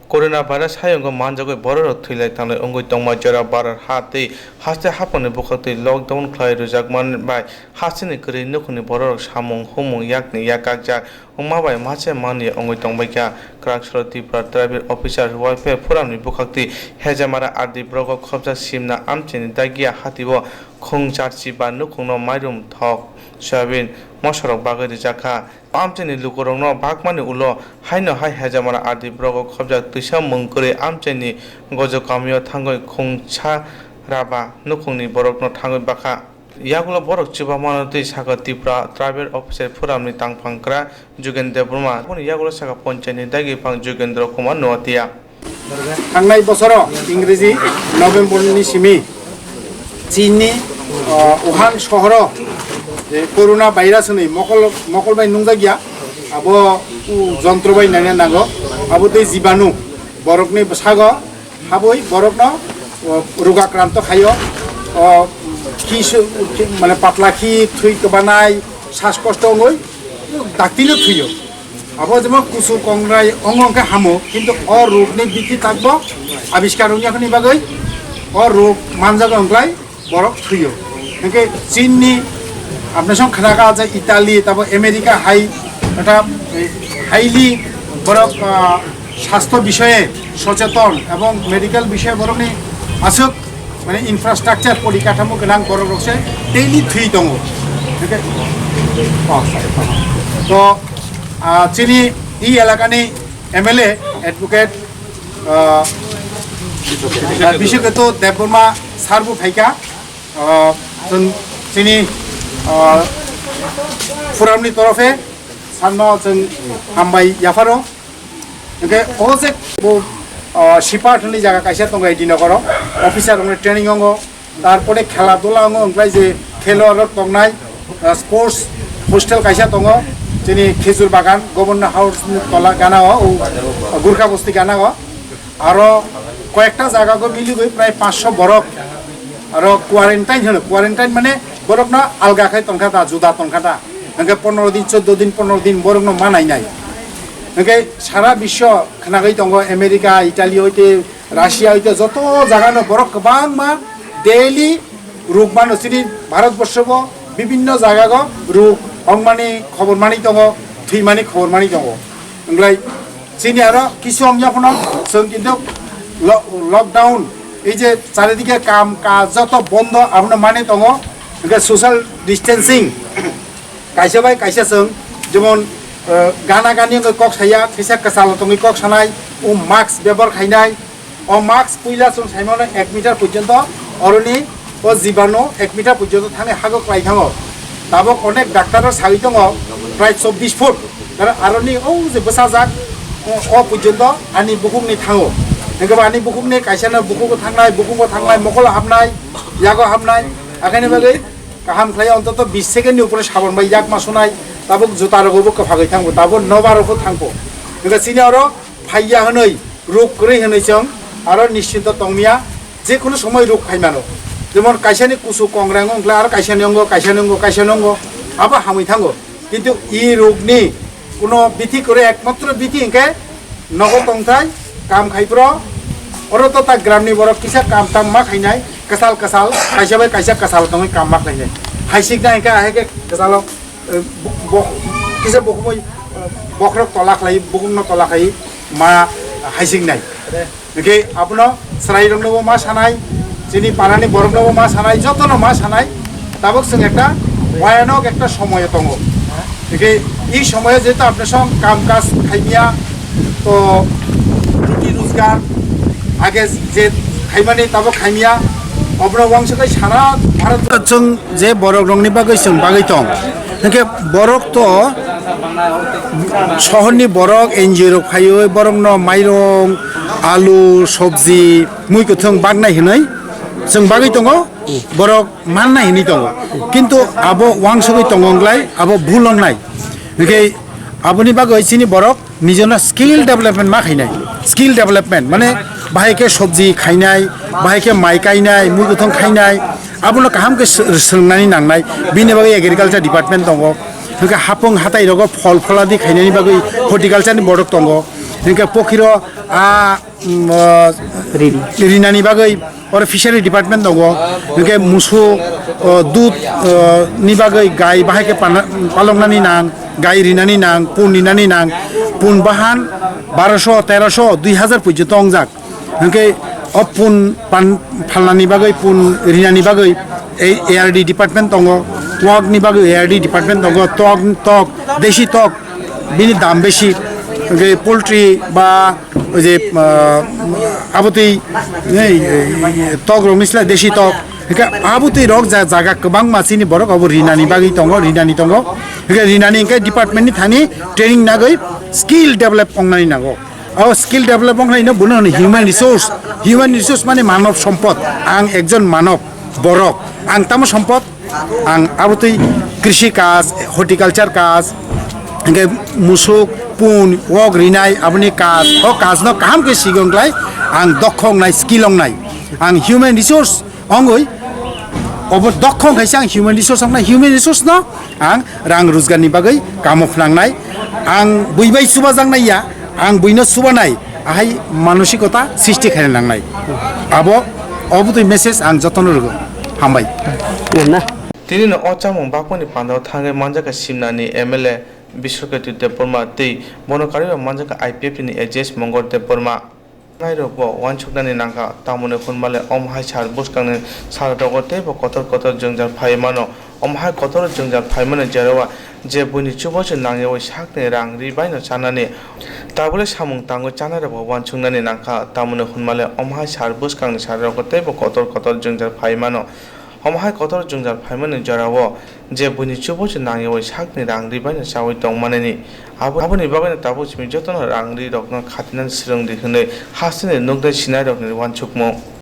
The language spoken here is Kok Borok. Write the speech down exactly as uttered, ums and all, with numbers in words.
Corona virus hayungo manjagwi bororok thwilai tanglai wngwi tongma jora Bharat ha tei haste haphangni bwkhaktwi lockdown khlai rwjakmani bai hasteni kwrwi nukhungni bororok samung humung yakni yak kakjak wngma bai mache manliya wngwi tongbaikha. Kwrangsoro Tripura Tribal Officer Welfare Forumni bwkhaktwi Hejamara R D blogo khobjak Simna amchaini dagiya hatio khung charchi ba nukhungno mairum thok soyabin mosorok bagwi rijakha. Amchaini lukurokno bakmani ulo haino hai Hejamara R D blogo khobjak twisa mung kwrwi amchaini gojo kamio thangwi khung sa raba nukhungni borokno thangwi bakha. Yagulo borok chuba mano twi sakha Tripura Tribal Officer Forumni tangphang kwra Jugen Debbarma. Aboni yagulo sakha ponchayatni dagi phang Jugendra Kumar Noatia. Thangnai bosoro Ingreji November ni simi Chinni, o, Wuhan sohoro je corona virus hwnwi mokol, mokol bai nungjakya, abo, u, jontro bai naina nango, abo tei jibanu borokni bwsago habwi borokno, o, rogakranto khaio, o, khi su-, khi, mane patla khi, thwi kwbanai, saskosto wngwi daktino thwio. Abo jemon kusu kongrai ongo hwnkhe hamo, kintu o rogni bithi takbo abiskar wngya hwnwi bagwi o rog manjago wngklai borok thwio. Hwnkhe Chinni apni song khnaka je Italy tabo America hai eta highly borok, ah, sastho bishoye socheton ebong medical bishoye borokni aswk mane infrastructure porikatamo gwnang borok rok se daily thwi tongo. Hwnkhe, oh, sorry. To, ah, chini e elakani M L A advocate, ah, Bishekheto Debbarma sir bo phaikha, ah, chwng chini, ah, forum ni torofe sir no chwng hambai yapharo. Hwnkhe o je bo, o, Sipat hwnwi jaga kaisa tongo A D nogoro, officer rokni training ongo, tarpore khela dula ongo, wngkhlai je khelo rok tongnai, o, sports hostel kaisa tongo, chini Khejur Bagan, Governor House ni tola gana o, o, Gurkha Bosti gana o, aro koyekta jaga go miligwi prai panchsho borok, aro quarantine hwno, quarantine mane borokno alga khai tongkha ta, juda tongkha ta. Hwnkhe pondro din, choddo din, pondro din borokno ma nainai. Hwnkhe sara biswo khwnagwi tongo, America, Italy hoite, Russia hoite joto jagano borok kwbangma daily ruk mano. Chini Bharat borshobo bibinno jagago ruk ongmani khobor mani tongo, thwimani khobor mani tongo. Wngkhlai chini aro kisu wngya phano chwng kintu lo-, lockdown, ei je charidike kam kaj joto bondo abono mani tongo, hwnkhe social distancing. Kaisa bai kaisa chwng jemon, eh, gana gani wngwi kok saya, kisa kwchalo tongwi kok sanai, o mask bebhar khainai, o mask puila chwng saimano ek meter porjonto oroni o jibanu ek meter porjonto thangwi hago klai thango. Tabok onek doctor rok sagwi tongo, prai chobbish foot, aro aroni o je bwsajak, o, o porjonto ani bukhukni thango. Hwnkhe bo ani bukhukni kaisano bukhugo thangnai, bukhungo thangnai, mokolo hapnai, yago hapnai, akhaini bagwi kaham khlai, ontoto bis second ni upore sabon bai yak ma sunai, tabuk juta rogo bo kwphagwi thango, tabuk nobar rok thangkho. Hwnkhe chini oro phaiya hwnwi ruk kwrwi hwnwi chwng aro nischinto tongmiya, je kono somoi ruk phaimano. Jemon kaisani kusu kongrang wngkla aro kaisani ongo, kaisani ongo, kaisani ongo, abo hamwi thango. Kintu i rukni kuno bithi kwrwi, ekmatro bithi hwnkhe nogo tongthai, kam khai phro. Oro to ta gramni borok kisa kam tam ma khainai, kwchal kwchal, kaisa bai kaisa kwchal tongwi kam ma khainai. Haisiknai hwnkhe ahai khe kwchalo, eh, bo-, bo-, kisa bokhumui, eh, bokhorok tola khlai, bukhumno tola khai ma haisiknai. Hwnkhe abono chwrairoknobo ma sanai, chini parani boroknobo ma sanai, jotono ma sanai, tabuk chwng ekta bhayanok ekta somoyo tongo. Hwnkhe ei somoyo jehetu apni song kam kaj khaimya, to ruti rojgar age je khaimani tabuk khaimya, obono wangsugwi sara Bharat chwng je borok rokni bagwi chwng bagwi tong. Hwnkhe borok to sohorni borok N G O rok phaiwi borokno mairung, alu, sobji, mui kwthwng baknai hwnwi chwng bagwi tongo, borok mannai hwnwi tongo. Kintu abo wangsugwi tongo wngkhlai abo bhul wngnai. Hwnkhe aboni bagwi chini borok nijorno skill development ma khainai. Skill development mane bahai khe sobji khainai, bahai khe mai kainai, mui kwthwng khainai, abono kaham khe sw-, swrwngnani nangnai. Bini bagwi agriculture department tongo, hwnkhe hapung hatai rogo phol pholadi khainani bagwi horticulture ni borok tongo. Hingke pokhiro a, mm, o, Rini. Rinani bagwi oro fishery department tongo. Hingke musu, o, dud, o, ni bagwi gai bahai khe pana-, paloknani nang, gai rinani nang, pun rinani nang, pun bahan baroso, teroso, dui hazar porjonto wngjak. Hingke o pun pan-, phalnani bagwi, pun rinani bagwi ei A R D department tongo, tok ni bagwi A R D department tongo, tok, tok, desi tok, bini dam besi. Hingke poultry ba oi je, ah, abotwi, ei, ei, tok rok ni sila desi tok. Hingke abotwi rok ja-, jaga kwbangma chini borok obo rinani bagwi tongo, rinani tongo. Hingke rinani hingke department ni thani training nagwi skill develop wngnani nango. O skill develop wngkha ino bono hino human resource. Human resource mane manav sompod. Ang ekjon manav, borok. Ang tamo sompod? Ang abotwi krishi kaj, horticulture kaj, hingke musuk, pun, wok rinai, aboni kaj, o kajno kaham khe sigong klai, ang dokhong nai, skill ong nai. Ang human resource ongoi, obo dokhong khaisa ang human resource ong nai, human resource no ang rang rojgar ni bagwi kamo phnangnai. Ang bui bai chubajaknai ya, ang buino chubanai, ahai manosikota sristi khaina nangnai. Abo, obotwi message ang jotono rwgo. Hambai. Na. Tini no o chamung bakmani pandao thangwi manjakha Simnani M L A Biswakoti Debbarma tei bono karwi manjakha I P F T ni A G S Mongor Debbarma. Nairokbo uansuknani nangkha, tamoni hwnmale omo hai sal bwskangni salrogo teibo kotor kotor jwngjal phaiwi mano. Omo hai kotor jwngjal phaimani jorao je buini chubachu nangyawi sakni rang ri baino chanani. Tabukle samung tangwi chanairokbo uansuknani nangkha, tamoni hwnmale omo hai sal bwskangni salrogo teibo kotor kotor jwngjal phaiwi mano. Omo hai kotor jwngjal phaimani jorao je buini chubachu nangyawi sakni rang ri baino chawi tongmanini. Abo-, aboni bagwino tabuk simi jotono rang ri rokno khatinani swrwng di hwnwi hasteni nuknai sinairokni uansukmung.